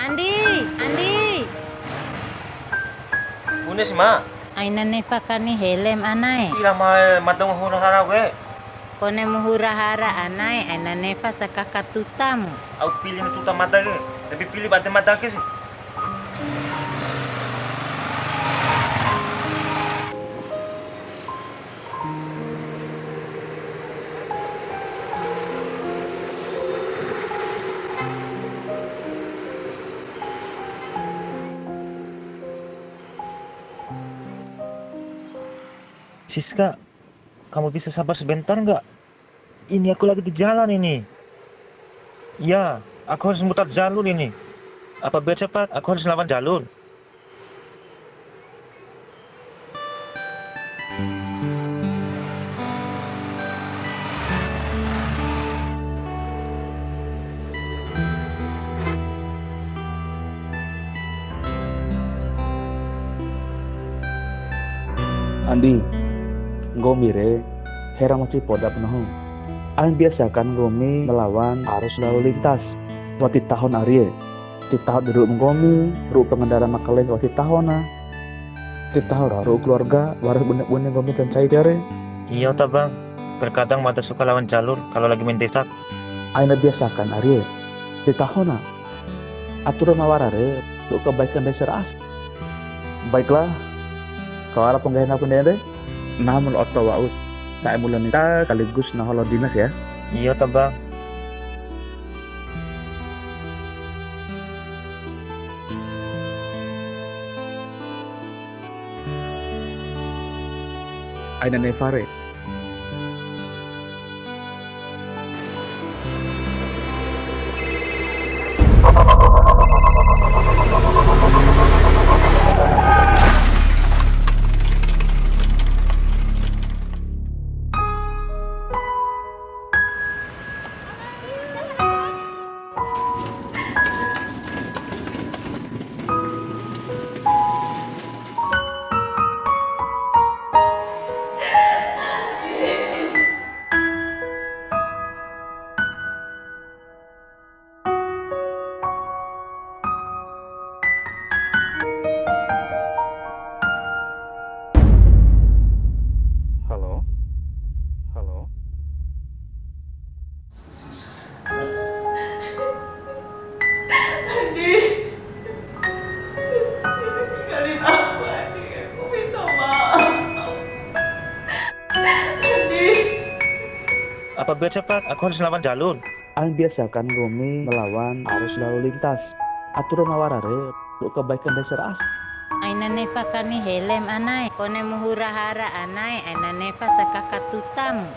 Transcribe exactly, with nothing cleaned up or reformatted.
Andi, Andi. Bune si ma? Aina nefa kani helm anae. Ira ma, madong hura hara we. Kone mu hura hara anae, aina nefa sakaka tutamu. Au pili na tuta mada ke, tapi pili bade mada ke si. Siska, kamu bisa sabar sebentar nggak? Ini aku lagi di jalan ini. Ya, aku harus mutar jalur ini. Apa biar cepat, aku harus lawan jalur. Andi, nggomi re, hera moci poda pu nahu. Ain biasakan nggomi melawan arus lalu lintas. Wati tahon arie. Ti taho di ru'u nggomi, ru'u pengendara ma kaleng wati tahona. Ti taho ra ru'u keluarga, wara bune-bune nggomi kancai tiare. Iyo ta, Bang. Terkadang mada suka lawan jalur kalau lagi mendesak. Aina biasakan arie. Ti tahona. Aturan ma wara re, ru'u kebaikan desa ras. Baiklah, kawara penggahian aku ndede. Namun oto wa'us, sa'e mula nita sekaligus nahu lao dinas ya. Iyo ta, Bang. Aina nefa re. Halo? Halo? Andi, tinggalin aku, Andi. Aku minta maaf. Andi. Apa biar cepat, aku harus lawan jalur. Ain biasakan nggomi melawan arus lalu lintas. Aturan ma wara re, ru'u kebaikan desa ras. Aina nefa kani helm anae, kone mu hura hara anae, aina nefa sakaka tutamu.